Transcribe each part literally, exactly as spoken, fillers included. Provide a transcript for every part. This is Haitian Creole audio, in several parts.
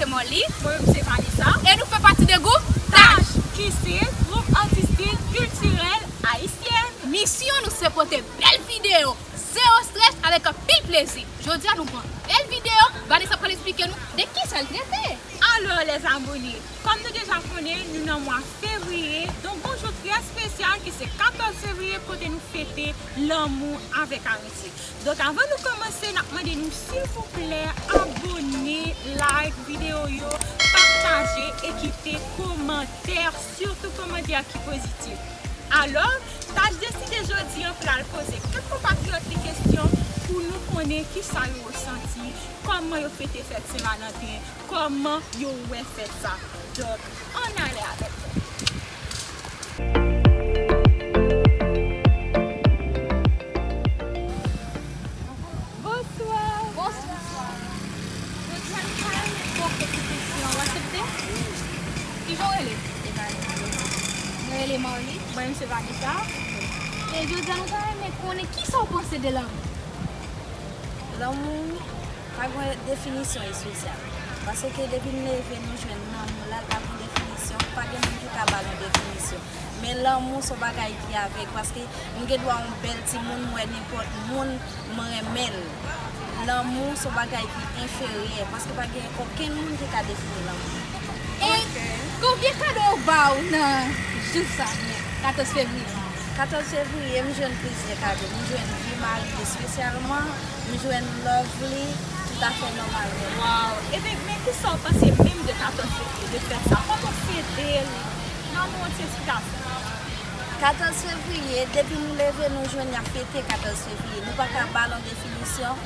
Se Molly. Mwen menm se Vanessa. E nou fè pati de Gwoup Taj, ki se gwoup atistik kiltirèl ayisyèn. Misyon nou se pote bèl videyo, zewo strès, avèk anpil plezi. Jodi a nou pran bèl videyo, Vanessa pral esplike nou de kisa l trete. Alò, lèzabone, kòm nou deja konnen, nou nan mwa fevriye, donk gon jou trè espesyal ki se katòz fevriye kote nou fete lanmou avèk amiti. Donk, avan nou kòmanse, n ap mande nou, silvouplè, abone, like videyo yo, pataje e kite kòmantè, sitou kòmantè ki pozitif. Alò, Taj deside jodi an pral poze kèk konpatriyòt li kesyon pou nou konnen kisa yo resanti, kòman yo fete fèt Sen Valanten, kòman yo wè fèt sa. Donk, ann ale avèk nou. Bonswa. Bonswa. Jodi a nou ka renmen poze ti kesyon. W aksepte? Kijan w rele? Emmanuel. Mwen rele Marly. Mwen, se Vanessa. E jodi a nou ta renmen konnen kisa w panse de lanmou? Lanmou pa gen definisyon espesyal. Paske depi n leve, nou jwenn lanmou la, l pa gen definisyon. Pa gen moun ki ka ba l yon definisyon. Men lanmou se yon bagay ki avèg, paske m gen dwa yon bèl timoun, m wè nenpòt moun, m renmen l. Lanmou se yon bagay ki enferyè, paske pa gen okenn moun ki ka defini lanmou. E konbyen kado yo ba w nan jou sa, katòz fevriye? Katòz fevriye, m jwenn plizyè kado. M jwenn vi mari, espesyalman, m jwenn love li toutafè nòmalman. Waw! Ebyen, men kisa w panse menm de katòz fevriye, de fèt sa? Kòman w fete l? Ban nou yon ti esplikasyon. Katòz fevriye, depi nou leve, nou jwenn y ap fete katòz fevriye. Nou pa ka ba l yon definisyon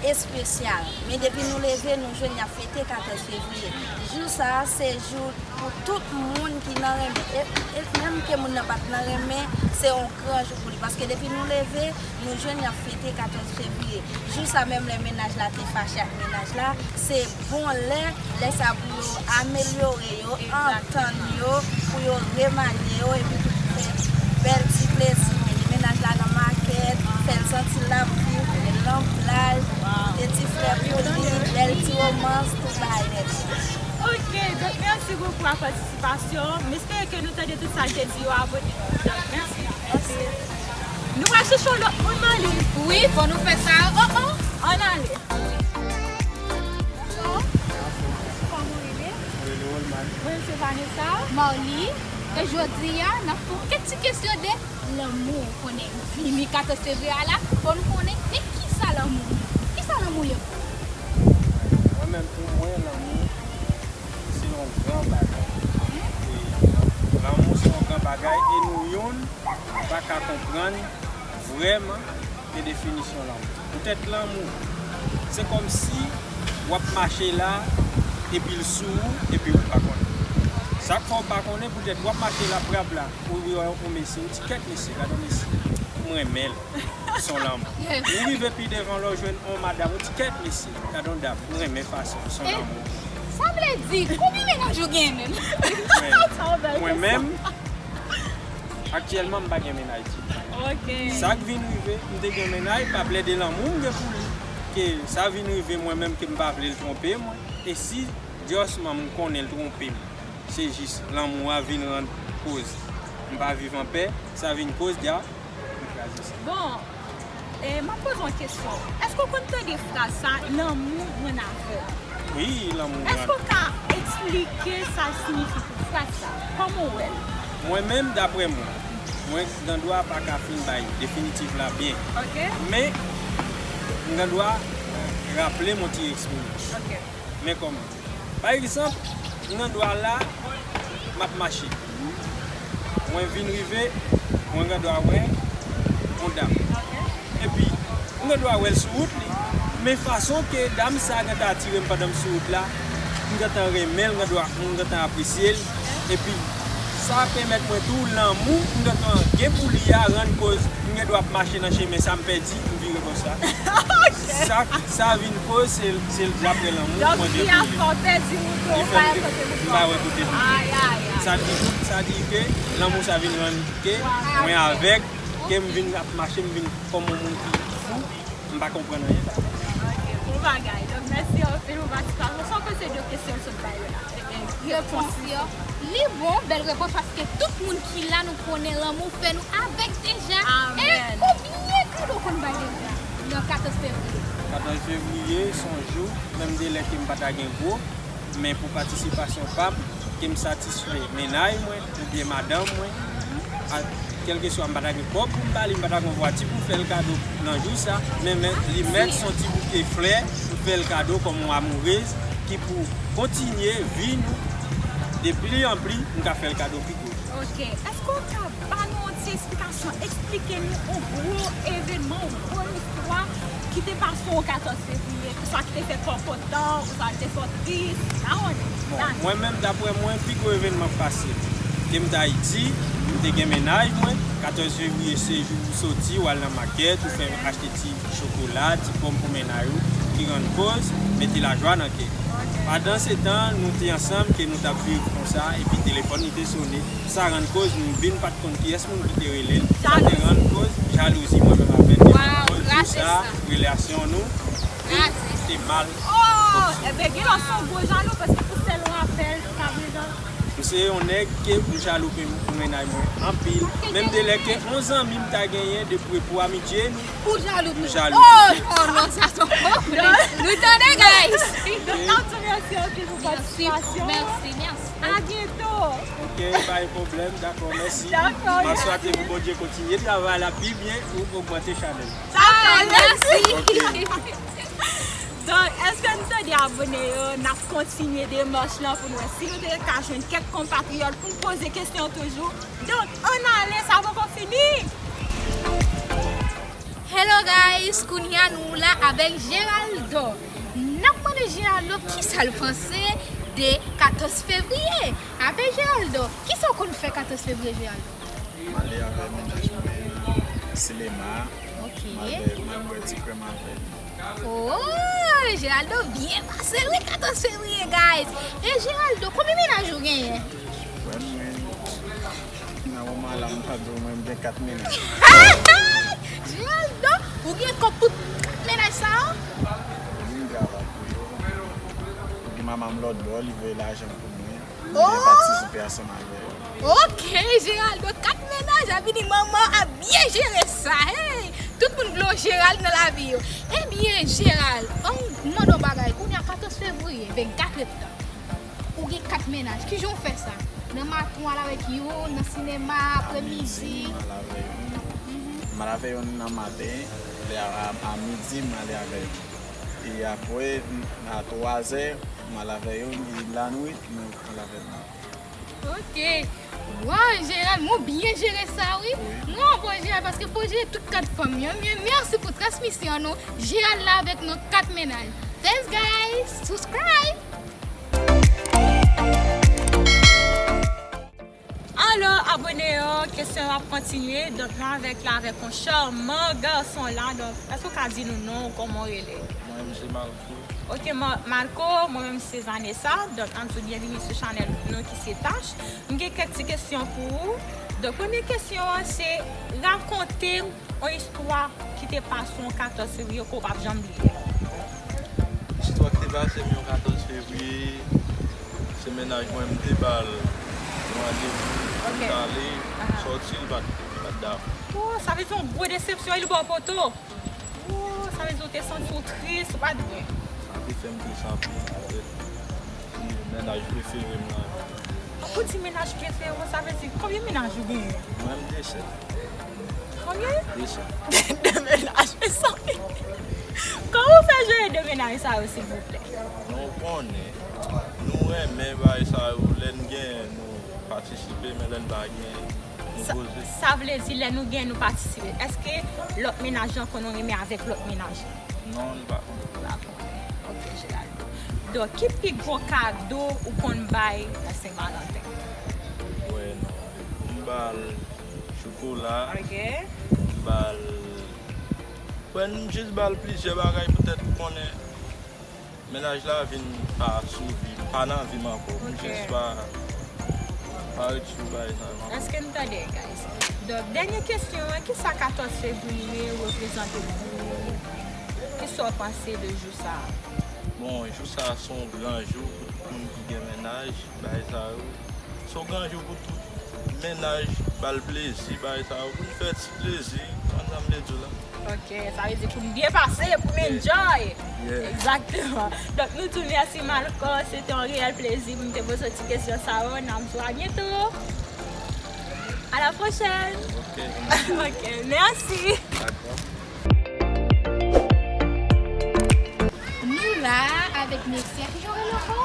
espesyal. Men depi nou leve, nou jwenn y ap fete katòz fevriye. Jou sa a, se jou pou tout moun ki nan renmen. E, e menm ke moun nan pa t nan renmen, se yon gran jou pou li. Paske depi nou leve, nou jwenn y ap fete katòz fevriye. Jou sa menm lè mennaj la te fache ak mennaj la, se bon lè, lè sa pou yo amelyore yo, antann yo, pou yo remanye yo, epi tou pou fè bèl ti plezi. Mennen mennaj la nan makèt, fè l santi l ap viv, mennen l nan plaj, pote ti flè pou li, bèl ti womans, tout bagay nèt. Ok, donk mèsi bokou a patisipasyon. M espere ke nou tande tout sa l te di yo, abone nou. Donk, mèsi. Nou pral chèche yon lòt moun, Marly. Wi, fò nou fè sa. Oh, oh. Ann ale. Hello. Kòman w rele? Mwen rele Rolman. Mwen se Vanessa. Marly. E jodi a, n ap fè yon kèk ti kesyon de lanmou. Ou konnen, vini katòz fevriye a la, fò nou konnen, men kisa lanmou ye? Kisa lanmou ye pou ou? Mwen menm, pou mwen, lanmou, se yon gran bagay. E lanmou se yon gran bagay e nou youn pa ka konprann vrèman de definisyon lanmou. Poutèt lanmou, se kòmsi w ap mache la, epi l sou ou, epi ou pa konnen. Sa k fè w pa konnen, poutèt w ap mache la, prap la, ou rive wè yon mesye, ou di, "Kèt mesye, gad yon mesye, m renmen l." Son lanmou. Ou rive pi devan lè w jwenn on madanm, ou di, "Kèt mesye, gad on dam, m renmen fason, son lanmou." Sa vle di, konbyen mennaj ou gen menm? Mwen menm, aktyèlman, m pa gen mennaj ditou. Ok. Sa k vin rive, m te gen mennaj, pa plede lanmou m gen pou li. Ke sa vin rive mwen menm ke m pa vle l twonpe mwen. E si, dyòsman, m konnen l twonpe m, se jis lanmou a vin rann koz m pa viv anpè, sa vin koz dja Bon, e, m ap poze w yon kesyon. Èske w konn tande fraz sa, "Lanmou rann avèg"? Wi, lanmou rann. Èske w ka eksplike sa l siyifi pou fraz sa? Kòman w wè l? Mwen menm, daprè mwen, mwen, gandwa pa ka fin bay definitif la byen. Ok. Men, m gandwa raple m yon ti eksprime. Ok. Men kòman? Pa egzanp, m nan dwa la, m ap mache. Mwen vin rive, mwen gen dwa wè yon dam. Epi, m gen dwa wè l sou wout li. Men fason ke dam sa gentan atire m pandan m sou wout la, m gentan renmen l, m gen dwa, m gentan apresye l. Epi, sa pèmèt mwen tou, lanmou m gentan gen pou li a rann koz m gen dwa ap mache nan chemen sa, m pèdi, m vire konsa. Sa, sa vin koz, se, se daprè lanmou mwen gen pou li. Li fè m, m pa wè kote pou li. Sa di, sa di ke lanmou sa vin rann ke mwen avèg, ke m vin ap mache, m vin kòm yon moun ki fou, m pa konprann anyen. Ok, bon bagay. Donk, mèsi anpil pou patisipasyon. Sa w panse de kesyon sot Repons yo. Li bon, bèl repons, paske tout moun ki la, nou konnen lanmou fè nou avèk deja. E konbyen kado w konn bay deja nan katòz fevriye? Katòz fevriye, se yon jou, menm de lè ke m pa ta gen gwo, men pou patisipasyon pa m, ke m satisfè mennaj mwen, oubyen madanm mwen, a, kèlkeswa m pa ta gen kòb pou m ba li, m pa ta gen vwati pou m fè l kado nan jou sa, men, men li mèt se yon ti bouke flè pou fè l kado kòm yon amourez ki pou kontinye vi nou de pli an pli, m ka fè l kado pi gwo. Ok. Èske w ka ba nou yon ti esplikasyon, eksplike nou yon gwo evènman, yon gwo istwa ki te pase yon katòz fevriye, ki swa ki te fè kè w kontan, oswa ki te fè w tris, sa w konnen. Bon, mwen menm, daprè mwen, pi gwo evènman k pase, ke m t Ayiti, m te gen mennaj mwen, katòz fevriye se jou ou soti, ou al nan makèt, ou fè achte ti chokola, ti pòm pou mennaj ou, ki rann koz, mete lajwa nan kè. Pandansetan, nou te ansanm, ke nou t ap viv konsa, epi telefòn li te sone. Sa rann koz nou vin pa t konn kiyès moun ki te rele l. Sa te rann koz jalouzi mwen menm avè l. Te rann koz jou sa, relasyon nou te mal. Oh! Ebyen, gen lè se yon gwo jalou, paske pou sèl yon apèl, sa vle jan. M se yon nèg ke m jalou pou, pou mennaj mwen anpil. Menm de lè ke yon zanmi m ta genyen, de pre pou amitye nou, ou jalou pou jalou. Oh, oh non, sa se yon pwoblèm. Nou tande, guys. Donk, n ap di w mèsi anpil pou patisipasyon. Mèsi, mèsi. A byento. Ok, pa gen pwoblèm, dakò, mèsi. Dakò. M ap swete pou Bondye kontinye travay la pi byen, ou ogmante chanèl. Dakò, mèsi. Ok. Donk, èske nou tande abòne yo? N ap kontinye demach lan pou n wè si nou te ka jwenn kèk konpatriyòt pou n poze kesyon toujou. Donk, ann ale, sa poko fini. Hello guys, kounye a nou la avèk Geraldo. N ap mande Geraldo kisa l panse de katòz fevriye. Avèk Geraldo, kisa w konn fè katòz fevriye, Geraldo? M ale avè mennaj mwen sinema. Ok. M ale, m al bwè ti krèm avè l. Oh, Geraldo byen pase l wi katòz fevriye, guys. E Geraldo, konbyen mennaj ou genyen? Wè mwen, nan moman la, m pa di w, mwen, m gen kat mennaj. Geraldo, ou gen kòb pou kat mennaj sa yo? Wi, m travay pou yo. Epi manman m lòt bò, li voye lajan pou mwen. M byen patisipe ansanm avè yo. Ok, Geraldo, kat mennaj, sa vle di manman ap byen jere sa. Hey, tout moun vle yon Gerald nan lavi yo. Ebyen, Gerald, ann mande w bagay. Kounye a katòz fevriye, vennkat èdtan. Ou gen kat mennaj. Kijan w fè sa? Nan maten w al avèk youn, nan sinema, aprèmidi. A midi, m al avè youn. Mhm. M al avè youn nan maten, lè a, a, a midi, m ale avè youn. E apre, a twazè, m al avè youn, e lannwit, mwen, m al avè youn ankò. Ok. Waw, Gerald, mwen byen jere sa, wi. Wi. Mwen anpwen jere paske fò jere tout kat fanm yo. Men mèsi pou transmisyon nou. Gerald la avèk nou kat mennaj. Thanks, guys. Subscribe. Alò, abòne yo, kesyon yo ap kontinye. Donk, nou avèk la, avèk yon chèman gason la. Donk, èske w ka di nou non w, kòman w rele? Mwen, m se Marco. Ok, Ma-, Marco, mwen menm se Vanessa. Donk, n ap di w byenvini sou chanèl nou ki se Tach. M gen kèk ti kesyon pou ou. Donk, premye kesyon an, se rakonte m yon istwa ki te pase yon katòz fevriye ke w p ap janm bliye. Istwa ki te pase m yon katòz fevriye, se mennaj mwen, m te ba l yon randevou pou n t ale sòti, li pa t, li pa t dakò. Oh, sa vle di yon gwo desepsyon, li ba w poto. Oh, sa vle di w te santi w tris, ou pa t byen. Sa te fè m tris anpil, poutèt li mennaj prefere m nan vi m. Ou di mennaj prefere w, sa vle di konbyen mennaj ou genyen? Mwen, m de sèl. Konbyen? De sèl. De mennaj, mezanmi. Kòman w fè jere de mennaj sa yo, silvouplè? Non, ou konnen, nou renmen bagay sa yo, lè n genyen, nou patisipe, men lè n pa genyen, nou poze. Sa vle di, lè nou genyen, nou patisipe. Èske lòt mennaj lan konn ou renmen avèk lòt mennaj lan? Non, li pa konn. Li pa konn. Ok, Geraldo. Donk, ki pi gwo kado ou konn bay nan Sen Valanten? Wè, non. M ba l chokola. Ok. M ba l, wè, m jis ba l plizyè bagay poutèt ou konnen mennaj la vin pa sou vi m, pa nan vi m ankò. M jis pa, pa ret sou bagay sa yo ankò. Èske n tande, guys? Donk, dènye kesyon an, kisa katòz fevriye reprezante pou ou? Kisa w panse de jou sa a? Bon, jou sa a se yon gran jou pou tout moun ki gen mennaj, bagay sa yo. Se yon gran jou pou tout mennaj, ba l plezi, bagay sa yo. Pou n fè ti plezi, konn sa m vle di w la. Ok, sa vle di pou n byen pase, pou n enjoy. Yeah. Egzakteman. Donk, nou di w mèsi, Malcor. Se te yon reyèl plezi pou m te poze w ti kesyon sa yo. N ap di w a byento. À la prochaine. Ok. Ok, mèsi. Dakò. Nou la avèk mesye. Kijan w rele ankò?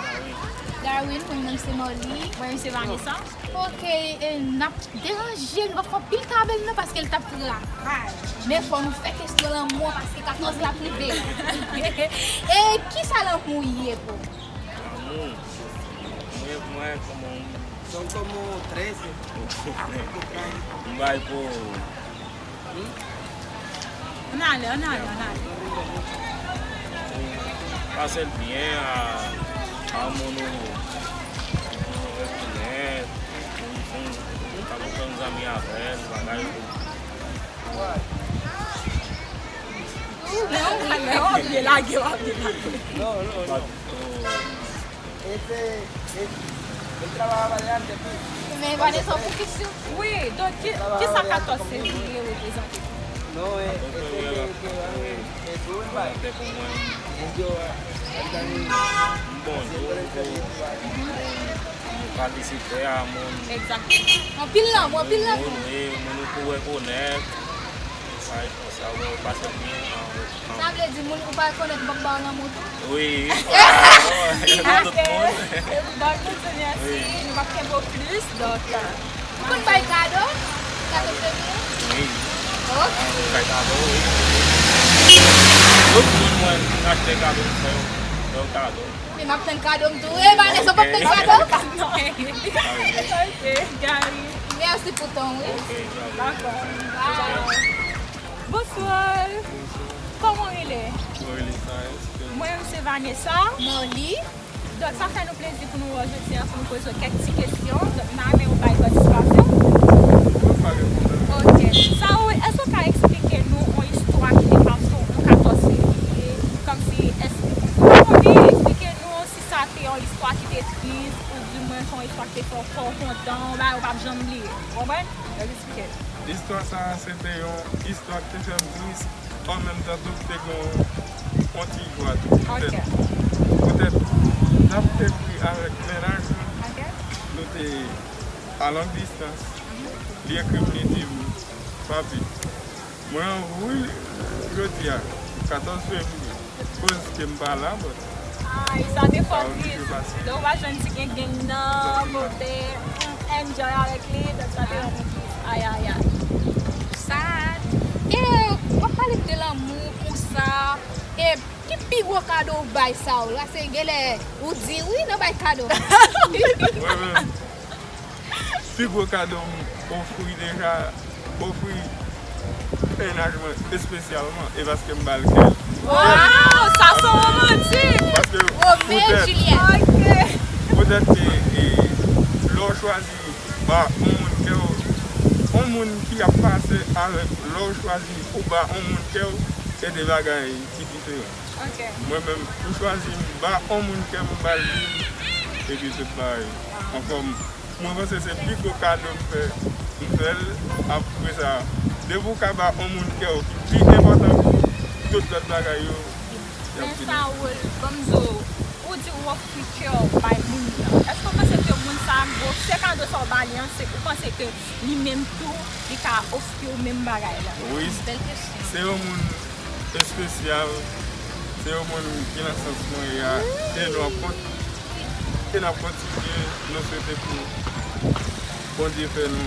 Darwin, mwen menm se Molly. Mwen menm se Vanessa. Ok, e n ap deranje, nou p ap fè anpil travay non, paske l t ap travay. Men fò nou fè kesyon lanmou an, paske katòz la ap rive. E kisa lanmou ye pou ou? Lanmou? Mwen, mwen, kòman? Son como trece. M bay pou Ann ale, ann ale, ann ale. Pase l byen a, a moun ou, ou rekonèt, ou, ou, ou ka fè zanmi avè l, bagay. Non, w ap byen lage, w ap byen lage. Non, non, non. Este, es, él trabajaba de antes, sí. Men Vanessa, pou kesyon. Wi, donk, ki, kisa katòz fevriye reprezante pou ou? No, eh, este que, que, eh, es joven, va. Yo, eh, también haciendo el servicio, va. Moun patisipè a moun. Egzakteman. Anpil lanmou, anpil lanmou. Moun, wi, moun ou pou rekonèt. Sa, sa, ou pase byen, an, an. Sa vle di moun ou pa rekonèt, ou p ap ba yo lanmou tou? Wi. Tout moun. Donk, nou di mèsi, nou p ap kenbe w plis, donk, euh, ou konn bay kado? Kado fevriye? Wi. Ok. Mwen bay kado, wi. Tout moun mwen achte kado, m fè yo, fè yo kado. Men m ap tann kado m tou. E, Vanessa, w p ap tann kado? Ok, Gary. Mèsi pou tan w, wi. Ok, Gary. Dakò. Bye. Bonswa. Kòman w rele? Mwen rele Saens. Mwen menm se Vanessa. Molly. Donk, sa fè nou plezi pou nou wè w jodi a, pou nou poze w kèk ti kesyon. Donk, n a renmen w bay patisipasyon. Wi, pa gen pwoblèm. Ok. Saens, èske w ka eksplike nou yon istwa ki te pase w yon katòz fevriye? Kòmsi, èske, nou anvi eksplike nou si sa te yon istwa ki te tris, oudimwen se yon istwa ki te fè w kè w kontan, yon bagay ou p ap janm bliye. Ou konprann? Donk, eksplike. Istwa sa a, se te yon istwa ki te fè m tris, an menm tan tou ki te gen yon, yon ti jwa tou. Poutèt, poutèt, n ap ekri avèk mennaj mwen. Nou te a long distance. Li ekri m, li di m, "Papi, mwen anvi w jodi a, katòz fevriye." Koz ke m pa la, but. Ay, sa te fò tris. Lè w pa jwenn ti gengenn nan, pou w te, mm, enjoy avèk li, donk sa te yon tris. Ay, ay, ay. Sad. E w ap pale m de lanmou konsa. E ki pi gwo kado w bay sa w la? Se genlè ou di wi nan bay kado. Mwen menm. Pi gwo kado m ofri deja, ofri mennaj mwen espesyalman, e paske m ba l kè l. Waw, sa se womantik! Paske poutèt, poutèt ke, e, lè w chwazi ba yon moun kè w, yon moun ki ap pase avèk, lè w chwazi ou ba yon moun kè w, se de bagay ki diferan. Mwen menm, m chwazi m ba yon moun kè m, m ba l vi m, epi tout bagay anfòm. Mwen panse se pi gwo kado m fè, m fè l. Apre sa, depi w ka ba yon moun kè w ki pi enpòtan pou ou, tout lòt bagay yo, y ap vini. Men Saens, ban m di w, ou di w ofri kè w bay moun nan. Èske w panse ke moun sa a, gwosè kado sa w ba li an, se, ou panse ke li menm tou, li ka ofri w menm bagay la? Wi, se yon moun espesyal, se yon moun ki nan sans mwen ye a, e nou ap kont-, e n ap kontinye, nou swete pou Bondye fè nou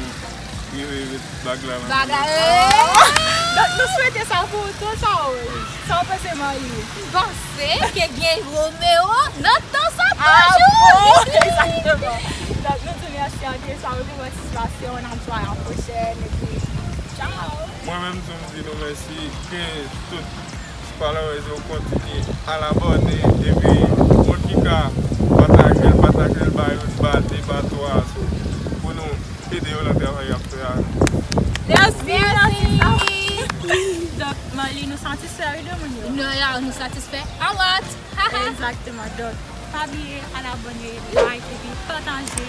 rive met bag la nan men. Bag la, eh! Donk, nou swete sa pou ou tou, Saens. Sa w panse, Molly? M panse ke gen Romeo nan tan sa toujou. Ah bon? Egzakteman. Donk, nou di mèsi anpil, Saens, pou patisipasyon w, n ap di w a la pwochèn, epi tchao. Mwen menm tou, m di nou mèsi, ke tout followers yo kontinye al abòne, epi moun ki ka pataje l, pataje l ba youn, ba de, ba twa, so, pou nou ede yo nan travay y ap fè a. Mèsi, mèsi. Donk, Li nou satisfè wi de moun yo. Nou, ya, nou satisfè a lot. Egzakteman. Donk, pa bliye al abòne, like epi pataje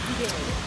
videyo.